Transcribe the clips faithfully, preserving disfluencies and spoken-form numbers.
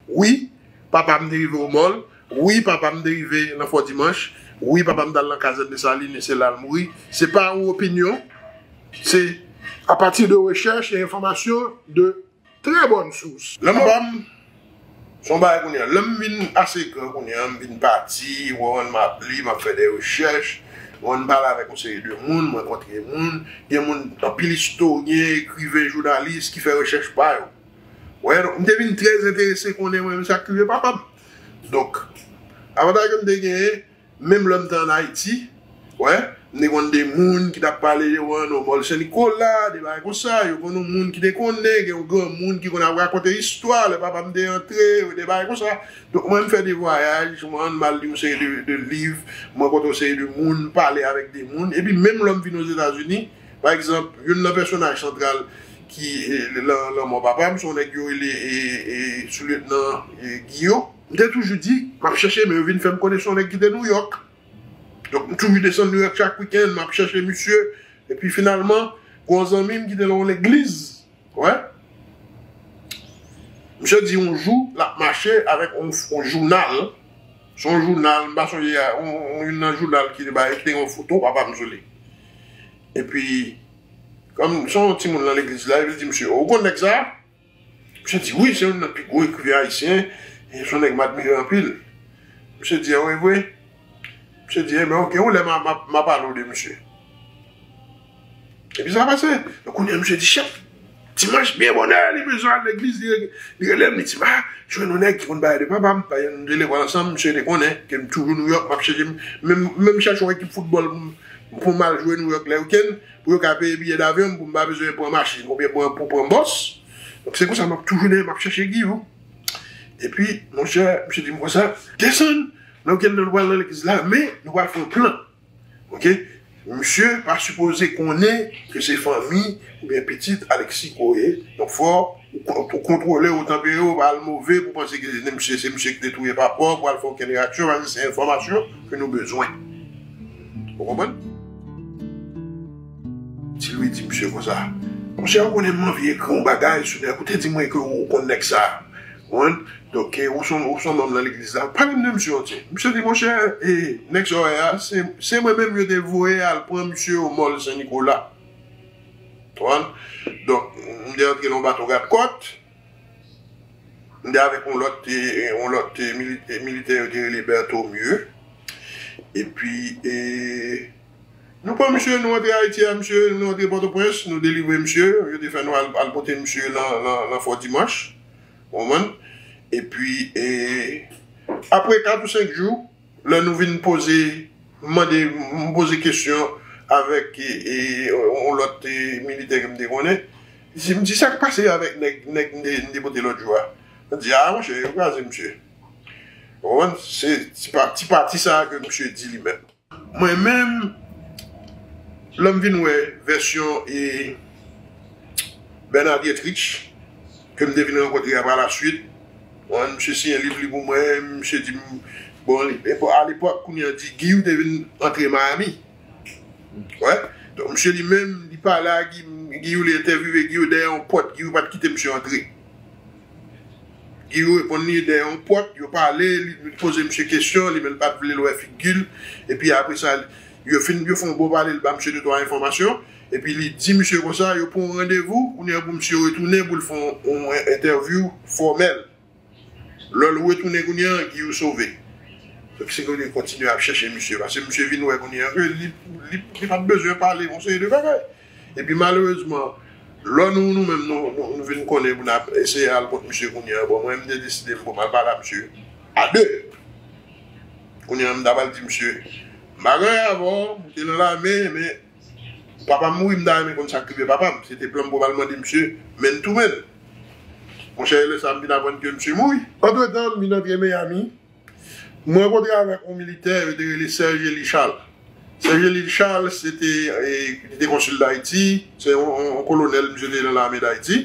Wi, papa m te rive Omòl. Wi, papa m te rive nan Fò Dimanch. Wi, papa m t al nan kazèn Desalin, e se la l mouri. Se pa yon opinyon. Se apati de rechèch e enfòmasyon de trè bòn sous. Lè m, papa m, se yon bagay kounye a. Lè m vin ase gran kounye a, m vin pati, w konprann, m ap li, m ap fè de rechèch, w konprann, m pale avèk yon seri de moun, m rankontre moun, gen moun, anpil istoryen, ekriven, jounalis ki fè rechèch pa yo. Wè, donk, m te vin trè enterese konnen mwen menm sa k rive papa m. Donk, avantaj ke m te genyen, menm lè m te ann Ayiti, wè, m te konn de moun ki t ap pale de Wano, Mòl Sen Nikola, de bagay konsa, yo konn yon moun ki te konnen, gen yon granmoun ki konn ap rakonte istwa, lè papa m te antre, de bagay konsa. Donk, mwen, m fè de vwayaj, mwen, m al li yon seri de, de liv, mwen rankontre yon seri de moun, m pale avèk de moun, epi menm lè m vin Ozetazini, pa egzanp, youn nan pèsonaj santral ki, e, lan, lanmò papa m, se yon nèg yo rele, e, e, Sou-Lyetnan, e, Giyo. M te toujou di, m ap chèche, men yo vin fè m konnen se yon nèg ki te Nouyòk. Donk, m toujou desann Nouyòk chak wikenn, m ap chèche misye. Epi finalman, gen yon zanmi m ki te nan yon legliz. Wè. Misye di yon jou, l ap mache avèk yon, yon jounal. Se yon jounal, m pa sonje a, yon, yon, youn nan jounal ki te bay, ki te gen yon foto papa m sou li. Epi, kòm se yon timoun nan legliz la, epi l di misye, "O, ou konn nèg sa a?" Misye di, "Wi, se youn nan pi gwo ekriven ayisyen, e se yon nèg m admire anpil." Misye di, "A, wi, vre?" Misye di, "Enben, oke, yon lè m a, m a, m a pale w de misye." Epi sa pase. Donk, kounye a, misye di, "Chèf, dimanch, byen bonè, li bezwen al legliz, li, li rele m, li di m, 'A, jwenn yon nèg ki konn pale de papa m, paske nou te lekòl ansanm, misye te konnen ke m toujou Nouyòk, m ap chèche m, menm, menm chèche yon ekip foutbòl pou m, pou m al jwe Nouyòk lè wikenn, pou yo ka peye biyè davyon m, pou m pa bezwen pran machin, oubyen pran, pou pran bòs.'" Donk, se konsa m ap toujou dèyè, m ap chèche Giyou. Epi, monchè, misye di m konsa, "Desann, nan wikenn nan nou pral nan legliz la, men nou pral fè yon plan. Oke? Misye pa sipoze konnen ke se fanmi oubyen pitit Alexis ke w ye. Donk, fò ou kon-, ou kontwole, ou tanpere, ou pa al move pou panse ke se misye, se misye ki te touye papa w, pou al fè okenn reyaksyon, paske se enfòmasyon ke nou bezwen." Ou konprann? Ti Lwi di misye konsa, "Monchè, ou konnen m anvi ekri yon bagay sou nèg, ou te di mwen ke ou konn nèg sa a. Ou konprann? Donk, e, ou se yon, ou se yon manm nan legliz la. Pale m de misye yon ti." Misye di, "Monchè, e, nèg sa w wè a, se, se mwen menm yo te voye al pran misye o Mòl Sen Nikola." Ou konprann? Donk, m te antre nan yon bato gadkòt. M te avèk yon lòt, e, yon lòt, e, mili-, e, militè yo te rele Berthomieux. Epi, e, nou pran misye, nou antre Ayiti a, misye, nou antre Pòtoprens, nou delivre misye, yo te fè nou al, al pote misye lan, lan, lan Fò Dimanch, ou konprann? Epi, e, apre kat ou senk jou, lè nou vin poze, m mande, m poze kesyon avèk, e, e, yon lòt, e, militè ke m te konnen. Li di, m di, "Sa k pase avèk nèg, nèg m te, m te pote lòt jou a?" Li di, "A, monchè, yo kraze misye." Ou konprann? Se ti pa-, ti pati sa a ke misye di li menm. Mwen menm, lè m vin wè vèsyon, e, Bernard Dietrich, ke m te vin rankontre a pa la swit, bon, misye siyen liv li pou mwen, misye di m, bon, li, epo-, alepòk, kounye a di, Giyou te vin antre Miami. Wè. Donk, misye li menm, li pale a Gi-, Giyou, li entèvyouve Giyou dèyè yon pòt, Giyou pa t kite misye antre. Giyou reponn li dèyè yon pòt, yo pale, li, li poze misye kesyon, li menm li pa t vle l wè figi l. Epi apre sa, yo fin, yo fè yon bon pale, li ba misye de twa enfòmasyon. Epi li di misye konsa, yo pran yon randevou, kounye a pou misye retounen, pou l fè yon, yon entèvyou fòmèl. Lè l retounen kounye a, Giyou sove. Donk, se kounye a kontinye ap chèche misye, paske misye vin wè kounye a ke li, li, li pa t bezwen pale yon seri de bagay. Epi malerezman, lè nou, nou menm, nou, nou, nou vin konnen pou n ap eseye al kont misye kounye a, bon, mwen, m te deside m pou m al pale a misye a de. Kounye a, m ta pral di misye, m pa gen anyen avè w, m te nan lame, men papa m mouri, m ta renmen konn sa k rive papa m. Se te plan m pou m al mande misye man to man. Monchè, e lè sa a, m vin aprann ke misye mouri. Antretan, m vin antre Miami. M rankontre avèk yon militè, yo te rele Serge Élie Charles. Serge Élie Charles, se te, e, li te konsil Dayiti, se yon, yon, yon kolonèl, misye te nan lame Dayiti.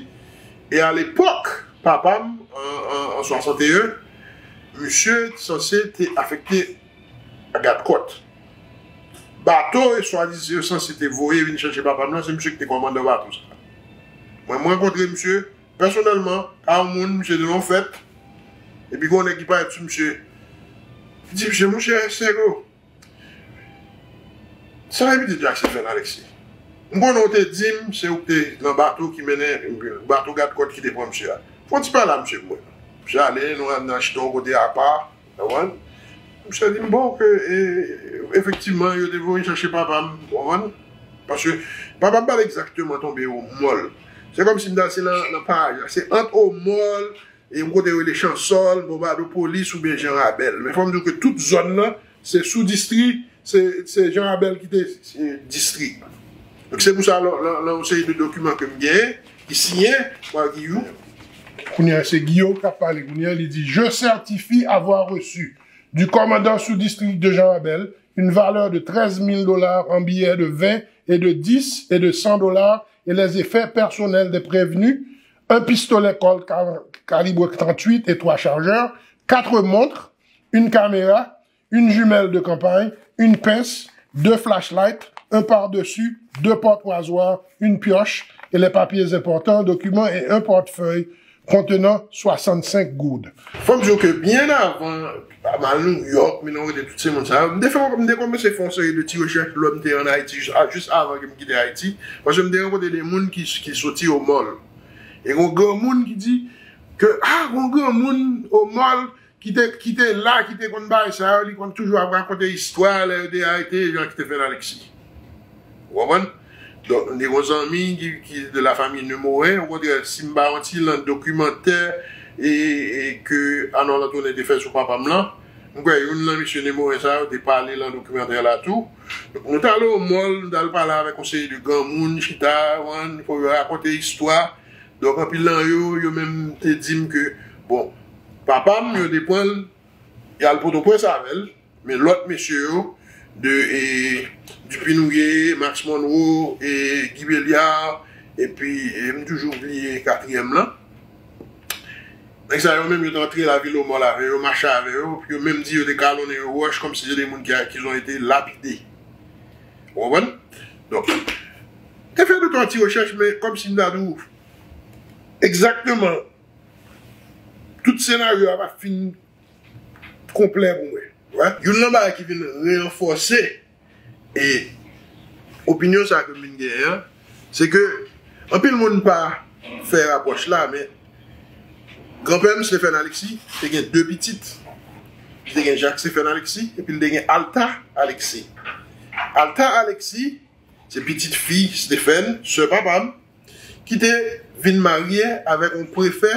E alepòk, papa m, an, an, an swasanteyen, misye sanse te afekte a gadkòt. Bato e swadizan yo sanse te voye vin chèche papa m nan, se misye ki te kòmandan bato sa a. Mwen, mwen rankontre misye pèsonèlman, a yon moun, misye te nan yon fèt. Epi gen yon nèg ki parèt sou misye, ki di misye, monchè, Sego, sa e pitit Jackson Fèn Alexis. M konnen w te di m, se ou k te nan bato ki mennen, bato gadkòt ki te pran misye a. Fè yon ti pale a misye pou mwen. Misye ale, nou al nan chita yon kote apa, w konprann? Misye di m, bon, ke, e, efektivman, yo te voye chache papa m, w konprann? Paske papa m pa t egzakteman tonbe o mòl. Se kòmsi m ta se nan, nan paraj la. Se ant o mòl, e yon kote yo rele Chansòl, Bonbadopolis oubyen Jan Rabèl. Men fò m di w ke tout zòn nan, se sou distri, se, se Jan Rabèl ki te, se distri. Donk se pou sa, lan, lan, lan yon seri de dokiman ke m genyen, ki siyen pa Guillou. Kounye a, se Guillaume k ap pale kounye a, li di, je certifie avoir reçu du commandant sous-district de Jean Rabel une valeur de treize mille dollars en billets de vingt et de dix et de cent dollars et les effets personnels des prévenus, un pistolet Colt cal-, calibre trente-huit et trois chargeurs, quatre montres, une caméra, une jumelle de campagne, une pince, deux flashlights, un pare-dessus, deux porte-rasoirs, une pioche et les papiers importants, documents et un portefeuille contenant soixante-cinq gourdes. Fò m di w ke byen avan, pa mal New York, men nou rete tout se moun sa yo, m te fè, m te kòmanse fè yon seri de ti rechèch lè m te ann Ayiti, jis a-, jis avan ke m kite Ayiti, paske m te rankontre de moun ki, ki soti o mòl. E yon granmoun ki di ke, ah, yon granmoun o mòl ki te, ki te la, ki te konn bagay sa yo, li konn toujou ap rakonte istwa lè yo te arete Jean Stephen Alexis. Ou konprann? Donk, m te gen yon zanmi ki, ki de la famille Nemorin, okontrè, si m ba yon ti lan dokimantè e, e ke Arnold Antonin te fè sou papa m lan, m kwè youn nan mesye Nemorin sa yo te pale lan dokimantè la tou. Donk, nou t ale o mòl, nou t al pale avèk yon seri de granmoun, chita, w konprann, pou yo rakonte istwa. Donk, anpil nan yo, yo menm te di m ke, bon, papa m, yo te pran l, y al Pòtoprens avè l, men lòt mesye yo, de, e, Dupinouye, Max Monroe, e, Guy Belliard, epi, e, m toujou bliye katriyèm lan. Nèg sa yo menm, yo te antre lavil o mòl avè yo, mache avè yo, yo menm di yo te kalonnen yo wòch kòmsi se de moun ki, ki ont été lapidés. Ou konprann? Donk, te fè de twa ti rechèch, men kòmsi m ta di w, egzakteman, tout senaryo a pa t fin konplè pou mwen. Wè? Youn nan bagay ki vin ranfòse e opinyon sa ke m vin genyen an, se ke anpil moun pa fè rapwòch la, men granpè m, Stephen Alexis, te gen de pitit. Li te gen Jacques Stephen Alexis, epi li te gen Alta Alexis. Alta Alexis, se pitit fi Stephen, sè papa m, ki te vin marye avèk yon prefè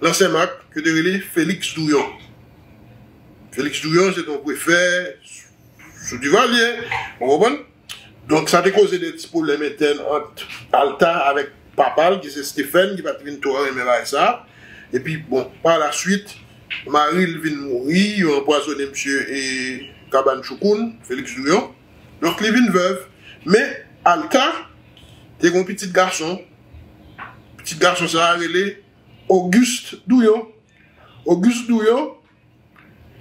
lan Senmak, ke te rele Félix Douyon. Félix Douyon, se te yon prefè sou Duvalier, ou konprann? Donk, sa te koze de ti pwoblèm entèn ant Alta avèk papa l, ki se Stephen, ki pa t vin twò renmen bagay sa. Epi, bon, pa la swit, mari l vin mouri, yo anpwazonnen misye e Kabann Choukoun, Félix Douyon. Donk, li vin vèv. Men, Alta te gen yon pitit gason. Pitit gason sa a rele Auguste Douyon. Auguste Douyon,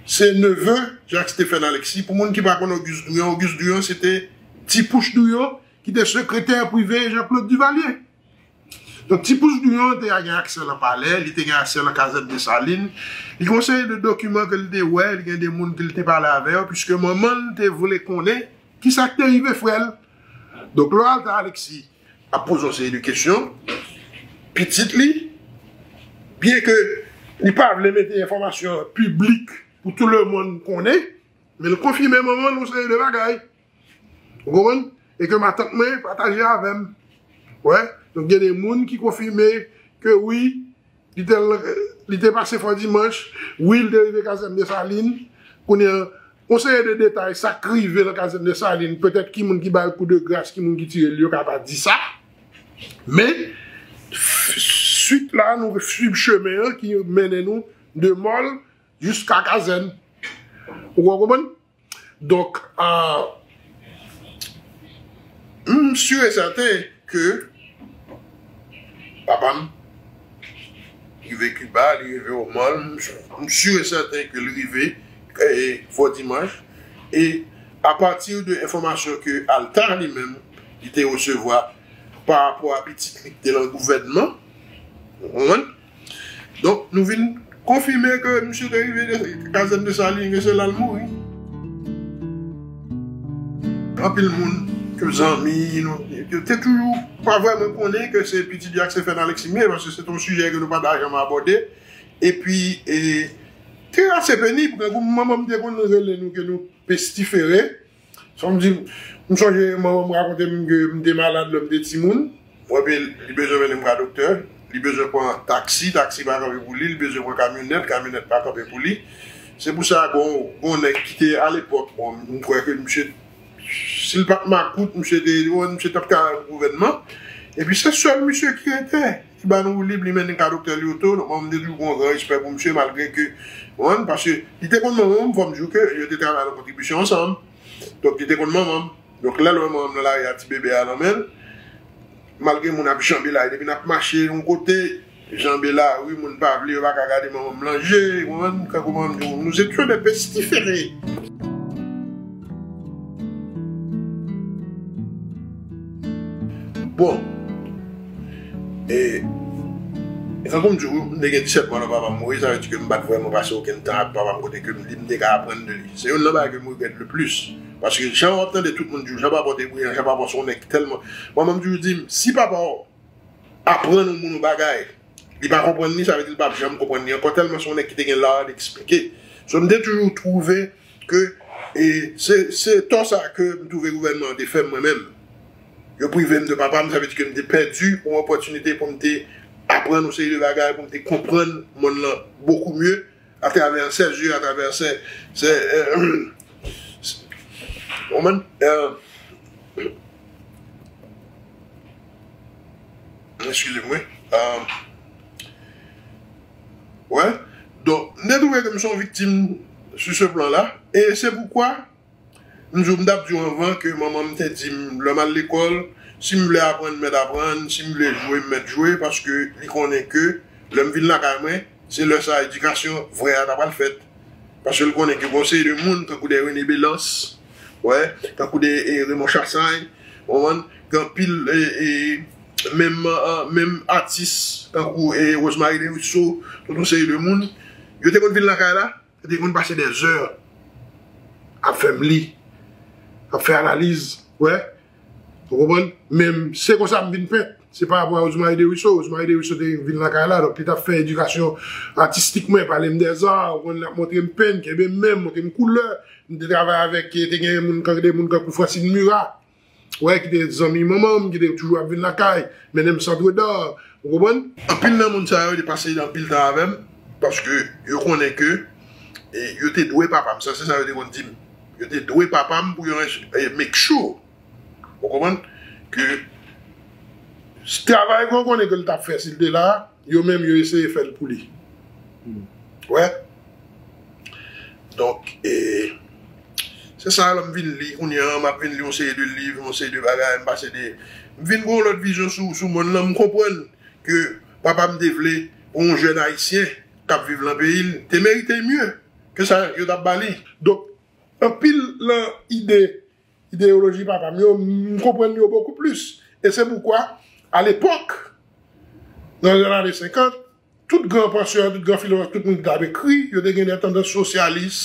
se neve Jacques Stephen Alexis. Pou moun ki pa konn Auguste Douyon, Auguste Douyon, se te Ti Pouch Douyon, ki te sekretè prive Jean Claude Duvalier. Donk, Ti Pouch Douyon te gen aksè lan palè, li te gen aksè lan kazèn Desalin. Li gen yon seri de dokiman ke li te wè, li gen de moun ke li te pale avè yo, piske manman l te vle konnen kisa k te rive frè l. Donk, lè Alta Alexis ap poze yon seri de kesyon, pitit li, byen ke li pa vle mete enfòmasyon an piblik pou tout lemonn konnen, men l konfime manman l yon seri de bagay. Ou konprann? E ke matant mwen pataje avè m. Wè, donk gen de moun ki konfime ke wi, li te, li te pase Fò Dimanch, wi, li te rive kazèn Desalin. Kounye a, yon seri de detay, sa k rive nan kazèn Desalin, petèt ki moun ki ba l kou de gras, ki moun ki tire l, yo ka pa di sa. Men, swit la, nou swiv chemen an ki mennen nou de mòl jiska kazèn. Ou konprann? Donk, ah, m si e sèten ke papa m rive Kiba, li rive o mòl, m si e sèten ke li rive, eh, Fò Dimanch. E apati de enfòmasyon ke Alta li menm, li te resevwa pa rapò a pitit li ki te lan gouvènman, ou konprann? Donk, nou vin konfime ke misye te rive de kazèn Desalin, ke se la l mouri. Anpil moun, ke zanmi, nou, yo te toujou pa vrèman konnen ke se pitit li ak se Fèn Alexis m ye, paske se te yon sijè ke nou pa ta janm abòde. Epi, e, te ase penib, tankou manman m te konn rele nou ke nou pestifere. Sa m di, m sonje manman m rakonte m ke m te malad lè m te timoun. Epi li bezwen mennen m ka doktè. Li bezwen pran taksi, taksi pa kanpe pou li. Li bezwen pran kamyonèt, kamyonèt pa kanpe pou li. Se pou sa, gon, gon nèg ki te, alepòk, bon, m kwè ke misye, si l pa t makout, misye te, misye t ap travay pou gouvènman. Epi se sèl misye ki rete. Li ba nou woulib, li mennen ka doktè li oto. Donk, mwen, m te toujou gen yon gran respè pou misye, malgre ke, w konprann, paske li te konn manman m, fò m di w ke yo te travay nan kontribisyon ansanm. Donk, li te konn manman m. Donk, lè l wè manman m nan lari a, ti bebe a nan men l, malgre moun ap janbe lari, depi n ap mache yon kote, janbe lari, moun pa vle, yo pa ka gade manman m nan je, w konprann, kankou manman m di w, nous étions des pestiférés. Bon. E, e kankou m di w, m te gen disèt mwa lè papa m mouri, sa vle di ke m pa t vrèman pase okenn tan ak papa m kote ke m, li, m te ka aprann de li. Se youn nan bagay ke m regrèt le plis. Paske jan w ap tande tout moun di w, Jan Papa w te briyan, Jan Papa w se yon nèg ki tèlman. Manman m toujou di m, si papa w aprann yon moun yon bagay, li pa konprann li, sa vle di li p ap janm konprann li ankò, tèlman se yon nèg ki te gen lar de eksplike. So, m te toujou twouve ke, e, se, se tò sa ke m twouve gouvènman an te fè m mwen menm. Yo prive m de papa m, sa vle di ke m te pèdi yon opòtinite pou m te aprann yon seri de bagay, pou m te konprann monn lan bokou mye, atravè ses yeux, atravè se, se, euh, se, w konprann? Euh, excusez-moi. Euh, ouais. Donk, m te twouve ke m se yon viktim sou se plan la. E se poukwa, m di w, m t ap di w anvan ke manman m te di m, lè m al lekòl, si m vle aprann, m mèt aprann, si m vle jwe, m mèt jwe, paske li konnen ke lè m vin lakay mwen, se lè sa edikasyon vrè a ta pral fèt. Paske l konnen ke gon seri de moun, tankou de René Belans, wè, tankou de, e, Raymond Chassagne, w konprann, gen anpil, e, e, menm, e, menm atis, tankou, e, Rosemary Desruisseaux, tout yon seri de moun, yo te konn vin lakay la, yo te konn pase dèzè ap fè m li, ap fè analiz, wè. Ou konprann? Men se konsa m vin pent. Se pa rapò a Rosemary Desruisseaux. Rosemary Desruisseaux te vin lakay la, donk li t ap fè edikasyon atistik mwen, pale m dèza, ou konn, l ap montre m penn, kenbe m men, montre m koulè. M te travay avèk, te gen moun, de moun kankou Francine Murat. Wè, ki te zanmi manman m, ki te toujou ap vin lakay, mennen m Centre d'Art, ou konprann? Anpil nan moun sa yo te pase anpil tan avè m, paske yo konnen ke, e, yo te dwe papa m. Sa, se sa yo te konn di m. Yo te dwe papa m pou yo, e, make sure, ou konprann, ke travay ke yo konnen ke l t ap fè si l te la, yo menm yo eseye fè l pou li. Wè. Donk, e, se sa lè m vin li, kounye a, m ap vin li yon seri de liv, yon seri de bagay, m pase de, m vin gen yon lòt vizyon sou, sou monn lan, m konprann ke papa m te vle pou yon jèn ayisyen k ap viv nan peyi l, te merite mye ke sa yo t ap ba li. Donk, anpil nan ide, ideyoloji papa m yo, m konprann yo bokou plis. E se poukwa, alepòk, nan lane senkant, tout gran pansè, tout gran filozòf, tout moun ki t ap ekri, yo te gen de tandans sosyalis,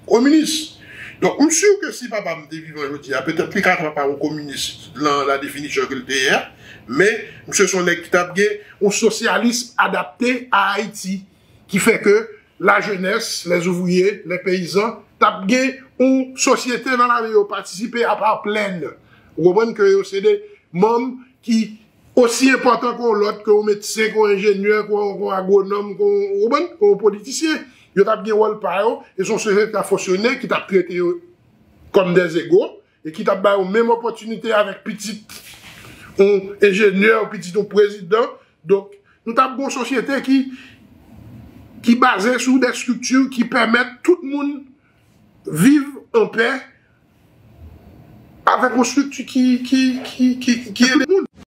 kominis. Donk, m si ke si papa m te vivan jodi a, petèt li ka t ap pa yon kominis nan la definisyon ke l te ye a, men misye se yon nèg ki t ap gen yon sosyalis adapte a Ayiti, ki fè ke lajenès, lèzouvriye, lèpeyizan, t ap gen yon sosyete nan lari yo patisipe apa plèn. Ou konprann ke yo se de manm ki osi enpòtan ke yon lòt, ke yon medsen, ke yon enjenyè, ke yon, ke yon agwonòm, ke yon, ou konprann, ke yon politisyen. Yo t ap gen wòl pa yo, e se yon sosyete k ap fonksyone, ki t ap trete yo kòm dèzego, e ki t ap ba yo menm opòtinite avèk pitit yon enjenyè, pitit yon prezidan. Donk, nou t ap gen yon sosyete ki, ki baze sou de estrikti ki pèmèt tout moun viv an pè avèk yon estrikti ki, ki, ki, ki, ki ede moun.